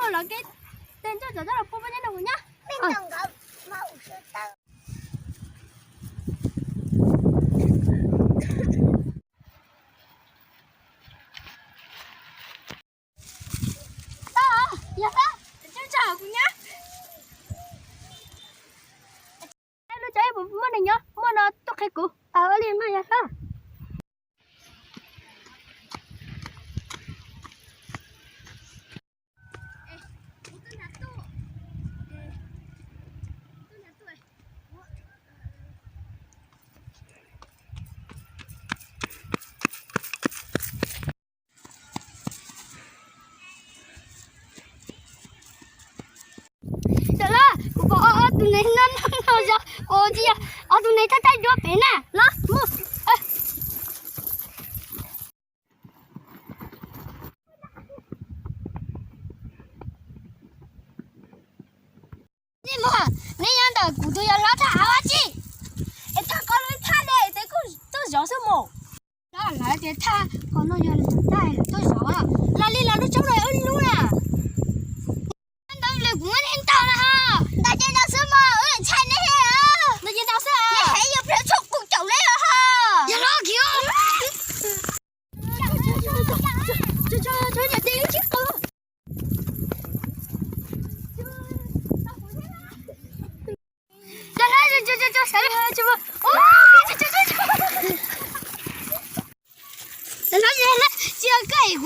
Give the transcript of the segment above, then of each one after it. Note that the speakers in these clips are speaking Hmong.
Los ke, tej ntsuj cov coj los pub peb nyob no kuv nyob. Yog, yog, kuv nyob. Lub tsev puas muaj neeg nyob, muaj no tuaj qhia kuv. Li no yog. Tam laj kuv pom ob tug neeg no no yog, kuv tsis yog, ob tug neeg tab tab duab pem na los mus. Nej mus, neb nyob ntawm kuv tus yawg hlob thaj av ua tsi? Es tag koj lub thaj ne, tes kuj tuaj zov xwb mus. Los lawv tias thaj qhov no yog lawv tuaj zov, los li los lub tshoob no wb lub na. Ntawd lawm kuv muab nej ntaus na ho. Ntawd ces ntawd xwb mas wb ntshai nej thiab. Ntawd ces ntawd xwb, nej heev yuav plam tshuaj kuv caum nej os ho. Yog los kiag. Tsis yog koj es kuv,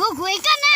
kuv es koj na.